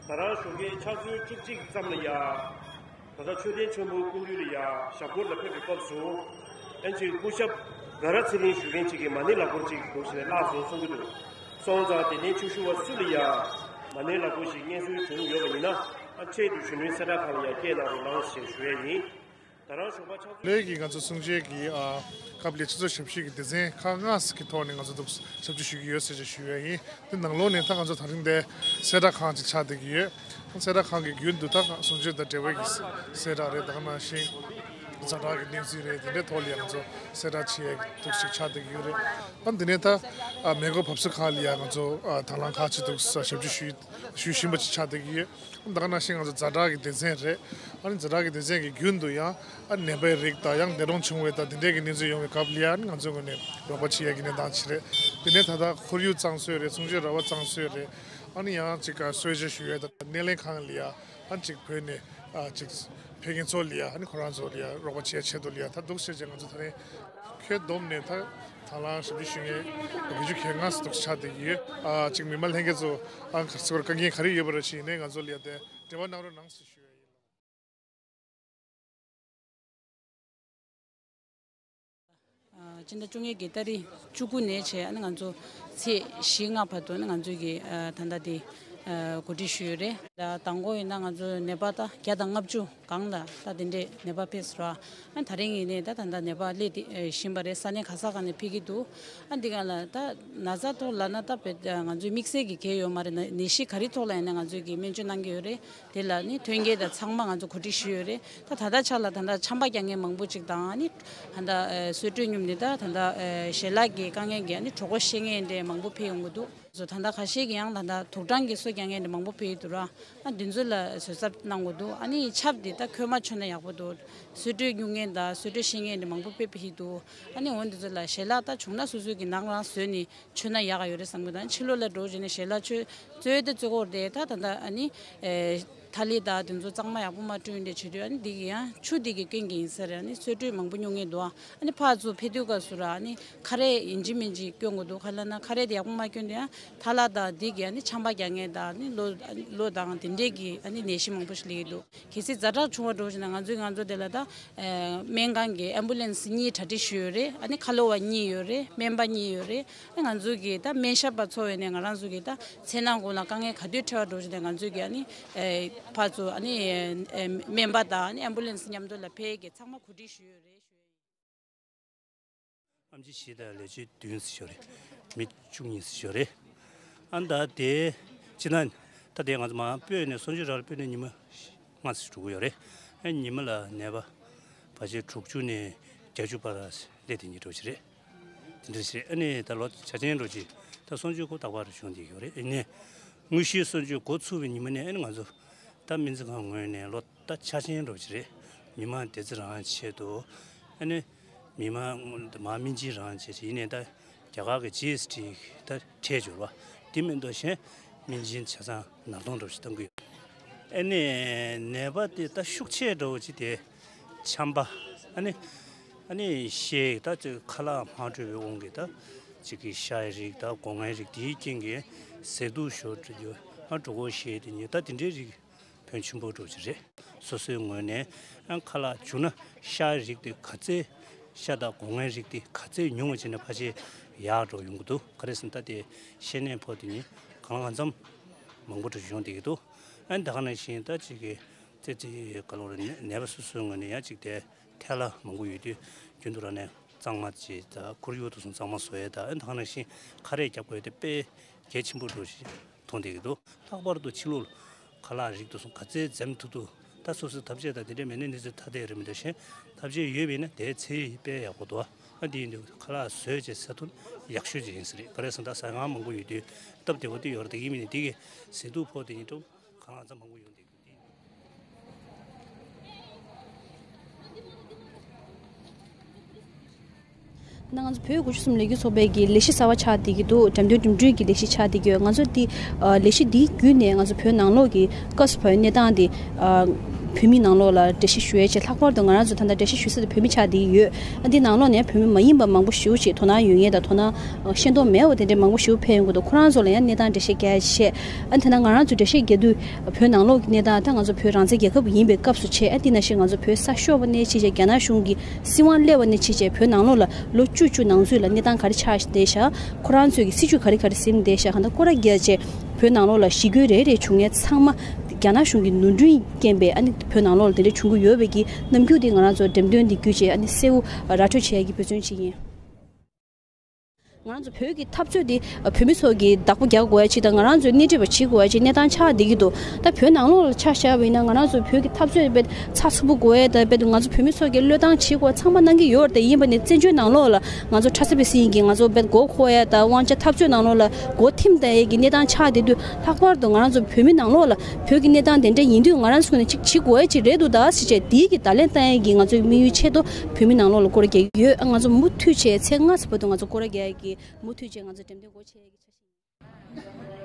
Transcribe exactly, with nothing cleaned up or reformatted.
ད་རང་ཞོགས་ཀའི་ཕྱག་ཚོད་བཅུ་གཅིག་ཙམ་ལ་ཡ། ད་ལྟ་མཆོད་རྟེན་ཆེན་པོའི་སྐུ་མདུན་ལ་ཡ་ཞབས་སྐོར་ལ་ཕེབས་པའི་སྐབས་སུ། ཨན་ཅིག་སྐུ་ཞབས་དགའ་རབ་ཚེ་རིང་ཞུ་མཁན་ཅིག་གིས་མ་ཎི་ལག་འཁོར་ཅིག་འདུག་ཟེར་ནས་བརླགས་སོང་གསུང་གི་འདུག་སོང་ཙང་དད་ལྡན་ཆོས་ཞུ་བ་སུ་ལ་ཡ་མ་ཎི་ལག་འཁོར་ཞིག་སྙན་སེང་བྱུང་ཡོད་པ་ཡིན་ན། ཨ་ཆེད་དུ་གཞོན་ནུའི་གསལ་བསྒྲགས་ཁང་ལ་ཡ་སྐད་གནང་རོགས་གནང་ཞེས་ཞུ་ཡས་ཡིན། ད་རང་ཞོགས་པ་ཕྱག་ཚོད། ལས་ཀྱི་ང་ཚོ་གསུང་ཆོས་ཀྱི་ཨ་སྐབས་ལ་སྤྱི་ཚོགས་ཞབས་ཞུ་གི་སྡེ་ཚན་ཁག་ལྔ་གི་ཐོག་ནས་ང་ཚོ་འདུག་ཞབས་ཞུ་ཞུ་གི་ཡོད་ཟེར་ཅིག་ཞུ་ཡས་ཡིན། དེ་ནང་ལོགས་ནས་ད་ང་ཚོ་ད་རིང་འདི་གསལ་བསྒྲགས་ཁང་ཅིག་ཆགས་བསྡད་ཀྱི་ཡོད། གསལ་བསྒྲགས་ཁང་གི་རྒྱུན་དུ་ད་གསུང་ཆོས་དང་འབྲེལ་བའི་གི་གསལ་བསྒྲགས་རེད། ད་ག་ནང་བཞིན་ཛ་དྲག་གི་གནས་ཚུལ་རེད། དེ་འདྲའི་ཐོག་ལ་ཡང་ང་ཚོ་གསལ་བསྒྲགས་བྱེད་ཡས་འདུག་ཞིག་ཆགས་བསྡད་ཀྱི་ཡོད་རེད། ཨ་འདི་ནས་ད་ཨ་མེ་འཁོར་བབས་ས་ཁག་ལ་ཡང་ང་ཚོ་ཨ་དང་བླངས་ཁག་ཅིག་འདུག་ཞབས་ཞུ་ཞུ་ཞུ་བཞིན་པ་ཅིག་ཆགས་བསྡད་ཀྱི་ཡོད། ད་ག་ནང་བཞིན་ང་ཚོ་ཛ་དྲག་གི་སྡེ་ཚན་རེད། ཨ་ནི་ཛ་དྲག་གི་སྡེ་ཚན་གྱི་རྒྱུན་དུ་ཡང་ཨ་ནད་པའི་རིགས་དང་ཡང་འདས་གྲོངས་བྱུང་བའི་དང་དེ་འདྲའི་གི་གནས་ཚུལ་ཡོང་བའི་སྐབས་ལ་ཡང་ང་ཚོའི་ངོས་ནས་རོགས་པ་བྱེད་ཡས་ཀྱི་གནས་སྟངས་ཅིག་རེད། དེ་ནས་ད་ལྟ་ཁོར་ཡུག་གཙང་བཟོ་རེད། གསུང་ཆོས་ར་བ་གཙང་བཟོ་རེད། ཨ་ནི་ཡང་ཅིག་གསོལ་ཇ་ཞུ་ཡས་དང་སྣེ་ལེན་ཁང་ལ་ཡང་ཨ་ཅིག་བོད་ནས་ཨ་ཅིག་ཕེབས་མཁན་ཚོ་ལ་ཡང་ཨ་ནི་ཁོ་རང་ཚོ་ལ་ཡང་རོགས་པ་བྱེད་ཡས་ཆེད་དུ་ལ་ཡང་ད་འདུག་ཟེར་བྱས་ང་ཚོ་ད་རེས་ཁྱོན་བསྡོམས་ནས་ད་དང་བླངས་ཞབས་ཞུ་ཞུ་མཁན་བརྒྱད་ཅུ་གྱ་ལྔ་ཙམ་འདུག་ཆགས་བསྡད་ཀྱི་ཡོད། ཨ་ཅིག་མི་མང་ལྷན་རྒྱས་ཚོ་ཨ་ག་རེ་ཟེར་དགོས་རེད། དཀའ་ངལ་ག་རེ་ཡོད་པ་རེད་ཅེས་ཡིན་ནའི་ང་ཚོ་ལ་ཡང་དེ་འབྲེལ་བ་གནང་རོགས་གནང་ཟེར་ཞུ་ཡ་ཡིན། ཨ་སྤྱི་ཟླ་བཅོ་ལྔ་གི་ཏ་རིག་བཅུ་དགུ་ནས་བྱས་ཨ་ནི་ང་ཚོ་ཚེས་བཞི་ལྔ་བར་དུ་ཨ་ནི་ང་ཚོ་གི་ཨ་ད་ལྟ་དེ་ཨ་གོ་སྒྲིག་ཞུས་ཡོད་རེད། ད་དང་པོ་ཡིན་ན་ང་ཚོ་ནད་པ་ད་བརྒྱ་དང་ལྔ་བཅུ་སྒང་ལ་ད་དེ་འདྲས་ནད་པ་ཕེབས་སོང་ར། ཨ་ད་རིང་ཡིན་ནའི་ད་ད་ལྟ་ནད་པ་སླེབས་བསྡད་བཞིན་པ་རེད། ས་གནས་ག་ས་ག་ནས་ཕེབས་ཀྱི་འདུག་ཨ་འདི་ག་ལ་ད་ན་ཚ་ཐོག་ལབ་ན་ད་བོད་ང་ཚོའི་དམིགས་བསལ་གྱི་གལ་ཡོད་མ་རེད། ནད་གཞི་ག་རེ་ཐོག་ལ་ཡིན་ན་ང་ཚོས་ཀྱི་སྨན་བཅོས་གནང་གི་ཡོད་རེད། དེ་ལ་ནི་ཐོན་སྐྱེད་དང་ཚང་མ་ང་ཚོ་གོ་སྒྲིག་ཞུས་ཡོད་རེད། ད་ད་ལྟ་ཆ་ལ་ད་ལྟ་ཆམ་པ་རྒྱག་མཁན་མང་པོ་ཅིག་དང་ནི་ད་ལྟ་གསོལ་གྲོད་སྙོམས་ནས་ད་ད་ལྟ་ཞལ་ལག་གི་དཀའ་ངལ་གྱིས་ནི་གྲོད་ཁོག་བཤལ་མཁན་འདྲ་མང་པོ་ཕེབས་ཡོང་གི་འདུག་ད་ལྟ་ཁ་ཤས་ཀྱིས་ཡང་ད་ལྟ་དུག་སྦྲང་གིས་སོ་རྒྱག་མཁན་འདྲ་མང་པོ་ཕེབས་ཡོད་འདུག་ར། ཨ་འདི་ཚོ་ལ་བཟོད་གསབ་གནང་དགོས་འདུག་ཨ་ནི་ཆབ་འདི་ད་ཁོལ་མ་མཆོད་ན་ཡག་པོ་འདུག་གསོལ་གྲོད་སྙོམས་མཁན་དང་གསོལ་གྲོད་བཤལ་མཁན་འདྲ་མང་པོ་ཕེབས་ཕེབས་འདུག་ཨ་ནི་འོ་འདི་ཚོ་ལ་ཞལ་ལག་ད་བྱུང་ན་སོ་སོ་གི་ནང་རང་བཟོས་ནས་མཆོད་ན་ཡག་ག་ཡོད་རེད་བསམ་གི་འདུག་ཨ་ཕྱི་ལོགས་ལ་འགྲོ་བྱས་ནས་ཞལ་ལག་མཆོད་རྩོད་དེ་རྩོད་ཀྱི་ཡོད་རེད། ད་ད་ལྟ་ཨ་ནི་ཨེ་ཐ་ལི་དང་དེ་ཚོ་གཙང་མ་ཡག་པོ་མ་བསྐྲུན་དེ་བྱེད་དུས་ཨ་ནི་འདི་གི་ཡང་ཆུ་འདི་གི་རྐྱེན་གྱིས་ཡིན་ས་རེད། ཨ་ནི་གསོལ་གྲོད་མང་པོ་སྙོམས་མཁན་འདུག་ཨ་ནི་ཕར་ཚུར་ཕེབས་དུས་སྐབས་སུ་ར་ཨ་ནི་ཁ་རས་ཡིན་གཅིག་མིན་གཅིག་གྱོན་དགོས་འདུག་ག་ལབ་ན་ཁ་རས་དེ་ཡག་པོ་མ་གྱོན་དུས་ཡང་ཐ་ལ་དང་འདི་གི་ཨ་ནི་ཆམ་པ་རྒྱག་མཁན་དང་ཨ་ནི་གློ་གློ་དང་དེ་འདྲས་ཀྱི་ཨ་ནི་ནད་གཞི་མང་པོ་ཞིག་སླེབས་ཀྱི་འདུག་གལ་སྲིད་ཛ་དྲག་བྱུང་བ་འགྲོ་བཞིན་ན་ང་ཚོས་ང་ཚོ་དེ་ལ་ད་ཨེ་སྨན་ཁང་གི་ཨེམ་བུ་ལན་སི་གཉིས་གྲ་སྒྲིག་ཞུས་ཡོད་རེད། ཨ་ནི་ཁ་ལོ་བ་གཉིས་ཡོད་རེད། སྨན་པ་གཉིས་ཡོད་རེད། ཨ་ང་ཚོ་གི་ད་སྨན་ཞབས་པ་ཚོ་ཡོད་ནས་ང་རང་ཚོ་གི་ད་མཚན་ནང་དགོང་ལ་དཀའ་ངལ་ག་དུས་འཕྲད་པ་འགྲོ་བཞིན་ན་ང་ཚོ་གི་ཨ་ནི་ཨེ་ཕར་ཚུར་ཨ་ནི་ཨེ་སྨན་པ་དང་ཨ་ནི་ཨེམ་བུ་ལན་སི་མཉམ་དུ་ལ་ཕེབས་གི་ཚང་མ་གོ་སྒྲིག་ཞུས་ཡོད་རེད་ཞུ་ཡ་ཡིན། ཨེམ་ཆི་བཞི་དང་ལས་བྱེད་བདུན་ཙམ་ཞིག་ཡོད་རེད། མི་བཅུ་གཉིས་ཙམ་ཞིག་ཡོད་རེད། ཨ་ད་དེ་སྤྱིར་ན་ད་དེ་ང་ཚོ་མར་སྤོས་ནས་གསུང་ཆོས་རར་སྤོས་ནས་ཉི་མ་ལྔ་ཙམ་འགྲོ་གི་ཡོད་རེད། ཨ་ཉི་མ་ལ་ནད་པ་ཕལ་ཆེར་དྲུག་ཅུ་ནས་བརྒྱད་ཅུ་བར་སླེབས་བསྡད་མཁན་འདྲ་པོ་ཅིག་རེད། དེ་འདྲ་ཞིག་རེད། ཨ་ནི་ད་ལོ་འཆར་ཅན་འདྲ་པོ་ཅིག་ད་གསུང་ཆོས་འགོ་དག་པ་རུ་བྱུང་བསྡད་ཡོད་རེད། ཨ་ནི་དངོས་གཞིའི་གསུང་ཆོས་འགོ་ཚུགས་པའི་ཉི་མ་ནས་ཨ་ནི་ང་ཚོ་ད་སྨན་རྩིས་ཁང་ངོས་ནས་ལོ་ད་འཆར་ཅན་འདྲ་པོ་ཅིག་རེད། མི་མང་བདེ་རྩི་རང་ཆེད་དུ་ཨ་ནི་མི་མང་མར་སྨན་སྦྱིན་རང་བྱས་ཅིག་ཡིན་ནའི་ད་རྒྱ་གར་གྱི་ཇི་ཨེས་ཊི་ད་ཁྲལ་འབྱོར་བ་དེ་མིན་འདུག་གཞན་སྨན་སྦྱིན་ཆ་ཚང་ནར་གཏོང་འདྲ་པོ་ཞིག་གཏོང་གི་ཡོད། ཨ་ནི་ནད་པ་དེ་ད་ཤུགས་ཆེ་འདྲ་པོ་ཅིག་དེ་ཆམ་པ། ཨ་ནི་ཨ་ནི་ཤའི་ད་ཅིག་ཁ་ལག་མ་འཕྲོད་པའི་དབང་གིས་ད་ཅིག་གི་ཤའི་རིགས་ད་སྒོ་ངའི་རིགས་དེའི་རྐྱེན་གྱིས་ཟས་དུག་ཞོ་འདྲ་རྒྱུ་ཨ་གྲོད་ཁོག་བཤལ་དེ་ཉིད་ད་དེ་འདྲའི་རིགས་ཕོན་ཆེན་པོ་འདྲ་པོ་ཅིག་རེད། སོ་སོའི་ངོས་ནས་ཨ་ཁ་ལག་བྱུང་ན་ཤའི་རིགས་དེ་ག་ཚད་ཤ་དང་སྒོ་ངའི་རིགས་དེ་ག་ཚད་ཉུང་བ་བྱས་ན་ཕལ་ཆེར་ཡག་འདྲ་པོ་ཡོང་གི་འདུག་ག་རེ་ཟེར་ན་ད་དེ་བཤལ་ནད་ཕོག་དེ་ཉིད་གང་ལ་གང་འཚམ་མང་པོ་འདྲ་པོ་ཡོང་བསྡད་ཀྱི་འདུག་ཨ་ནི་ད་ག་ནང་བཞིན་ད་ཅིག་གི་ཙི་ཙི་ག་ལོ་རེད། ནད་པ་སོ་སོའི་ངོས་ནས་ཡང་ཅིག་དེ་ཐལ་མང་པོ་ཡོད་དུས་རྒྱུན་དུ་རང་ནས་གཙང་མ་བྱེད་ད་ཁོར་ཡུག་དེ་ཚོ་གཙང་མ་བཟོ་ཡས་ད་ཨ་ནི་ད་ག་ནང་བཞིན་ཁ་རས་རྒྱག་དགོས་དེ་དཔེ་གལ་ཆེན་པོ་འདྲ་པོ་ཞིག་མཐོང་བསྡད་ཀྱི་འདུག་ལྷག་པར་དུ་ཕྱི་ལོགས་ཁ་ལག་རིགས་དེ་ཚོ་ག་ཚད་འཛེམ་ཐུབ་ཐུབ་ད་སོ་སོའི་ཐབས་ཤེས་དང་དེ་འདྲ་མེད་ན་གནས་ཚུལ་ཐ་དད་རེད། མི་འདྲ་གཞན་ཐབས་ཤེས་ཡོད་པ་ཡིན་ན་དེའི་ཚད་དཔེ་ཡག་པོ་འདུག་ཨ་འདི་ཡིན་དུས་ཁ་ལག་བཟོས་བྱས་ཟ་ཐུབ་ན་ཡག་ཤོས་ཅིག་ཡིན་ས་རེད། ག་རེ་ཟེར་ན་ད་ཟ་ཁང་མང་པོ་ཡོད་དུས་སྟབས་བདེ་པོ་དེ་ཡོད་རེད། དེ་གི་མིན་ནི་དེ་གི་ཟས་དུག་ཕོག་དེ་ཉིད་ཀྲུང་ཁ་ལག་ཚ་མང་པོ་ཡོང་བསྡད་ཀྱི་འདུག་ད་ང་ཚོ་བོད་དགུ་བཅུ་གསུམ་ལས་འགུལ་ཚོགས་པའི་གི་ལས་གཞི་གསར་པ་ཆགས་བསྡད་ཀྱི་འདུག་འགྲེམས་སྟོན་འགྲིམ་འགྲུལ་གྱི་ལས་གཞི་ཆགས་བསྡད་ཀྱི་ཡོད། ང་ཚོ་འདི་ཨ་ལས་གཞི་འདིའི་བརྒྱུད་ནས་ང་ཚོ་བོད་ནང་ལོགས་ཀྱི་སྐབས་སུ་བབས་པའི་གནས་སྟངས་འདི་ཨ་ བོད་མི་ནང་ལོགས་ལ་འགྲེལ་བཤད་ཞུ་ཡས་བྱས། ལྷག་པར་དུ་ང་རང་ཚོ་ད་ལྟ་འགྲེལ་བཤད་ཞུ་ས་དེ་བོད་མི་ཆགས་བསྡད་ཡོད། ཨ་འདི་ནང་ལོགས་ནས་བོད་མི་མ་ཡིན་པ་མང་པོ་ཞེ་པོ་ཅིག་དོ་སྣང་ཡོད་མཁན་དང་དོ་སྣང་ཤེས་རྟོགས་མེད་པ་དེ་འདྲའི་མང་པོ་ཞེ་པོ་ཕེབས་ཡོང་གི་འདུག་ཁོ་རང་ཚོ་ལ་ཡང་གནས་སྟངས་འགྲེལ་བཤད་རྒྱག་ཡས་བྱས། ཨ་ད་ལྟ་ང་རང་ཚོ་འགྲེལ་བཤད་རྒྱག་དུས་བོད་ནང་ལོགས་ཀྱི་གནས་སྟངས། ད་ང་ཚོ་བོད་རང་བཙན་རྒྱལ་ཁབ་ཡིན་པའི་སྐབས་སུ་བྱས། ཨ་འདི་ནང་བཞིན་ང་ཚོ་བོད་ས་ཤོར་བ་ནས་བྱས་བྱས། རྒྱ་ནག་གཞུང་གི་སྲིད་དབང་སླེབས་པ་ནས་བྱས་བྱས་བོད་ནང་ལོགས་ལ་ལོ་བཅུ་བཅུ་ནང་ཚུད་ལ་གནས་སྟངས་ག་རེ་ཆགས་བསྡད་ཤག་ཁོ་རང་ཚོས་ཀྱི་སྲིད་བྱུས་ག་རེ་ག་རེ་ཟིན་བསྡད་ཤག་གང་ལྟར་སྐོར་ར་རྒྱག་བྱས། བོད་ནང་ལོགས་ལ་ཞི་རྒོལ་རེ་རེ་བྱུང་མཁན་ཚང་མ་རྒྱ་ནག་གཞུང་གི་ནོར་འཁྲུལ་རྐྱེན་པས་ཨ་ནི་བོད་ནང་ལོགས་ལ་དེ་འདྲ་བྱུང་གི་ཡོད་པའི་གི་རྣམ་འགྱུར་དེ་ང་རང་ཚོ་འགྲེམས་སྟོན་འདི་བརྒྱུད་བྱས་ཨ་ནི་གསལ་བོ་ར་སྤྲོད་བྱེད་ཡ་གི་འབད་བརྩོན་བྱེད་ཀྱི་ཡིན། ང་རང་ཚོ་བོད་ཀྱི་འཐབ་རྩོད་འདི་བོད་མི་ཚོ་གིས་བདག་པོ་རྒྱག་དགོས་ཡ་ཅིག་དང་། ང་རང་ཚོས་སྣེ་ཁྲིད་པ་བྱེད་དགོས་ཡ་ཅིག་གནས་སྟངས་ཆགས་བསྡད་ཀྱི་འདུག་ད་བོད་ནང་ལོགས་ལ་ཆ་བཞག་པ་ཡིན་ན་ང་རང་ཚོ་བོད་ཀྱི་འཐབ་རྩོད་དཔེ་ཚགས་ཚུད་པོ་དགོས་ཡ་དང་། དཔེ་ང་ཚོ་བོད་མི་ཚོ་གིས་བློས་བཏང་བྱེད་དགོས་ཚང་མ་གནང་གི་ཡོད་རེད། དེ་ཡིན་པ་ནས་བཙན་བྱོལ་ནང་ལོགས་ལ་ང་ཚོ་ཁྲ་ཚ་པི་སི་ཡིན་གྱི་ང་ཚོ་དཔེ་མགོ་འཁོར་ཡ་དང་། དབང་ཆ་འཐབ་རྩོད་ནང་ལོགས་ལ་མགོ་ཐིམ་བསྡད་ཡ་གི་གནས་སྟངས་ཆགས་བསྡད་དུས། ལྷག་པར་དུ་ང་རང་ཚོ་བོད་མི་ནང་ལོགས་ལ་བོད་ཀྱི་གནས་སྟངས་དེ་འདྲ་ཡིན་དུས་ང་རང་ཚོ་ནས་ཅིག་བྱེད་དགོས་ཡ་ཅིག་རེད་འདུག་ད་ཟེར་བྱས་དེའི་གི་བརྡ་ལན་བཏང་ཡ་གི་ང་ཚོའི་དམིགས་ཡུལ་ཆེད་དུ་བོད་མི་ནང་ལོགས་ལ་སྐོར་ར་རྒྱག་གི་ཡོད། ཨ་ང་ཚོ་མུ་མཐུད་བྱས་ཚེས་ལྔ་ཙམ་བར་དུ་ང་ཚོ་སྐོར་ར་རྒྱག་ཡ་གི་མུ་མཐུད་བྱས་ང་ཚོ་འགྲེམས་སྟོན་སྐོར་བྱེད་ཡ་གི་འཆར་གཞི་ཡིན།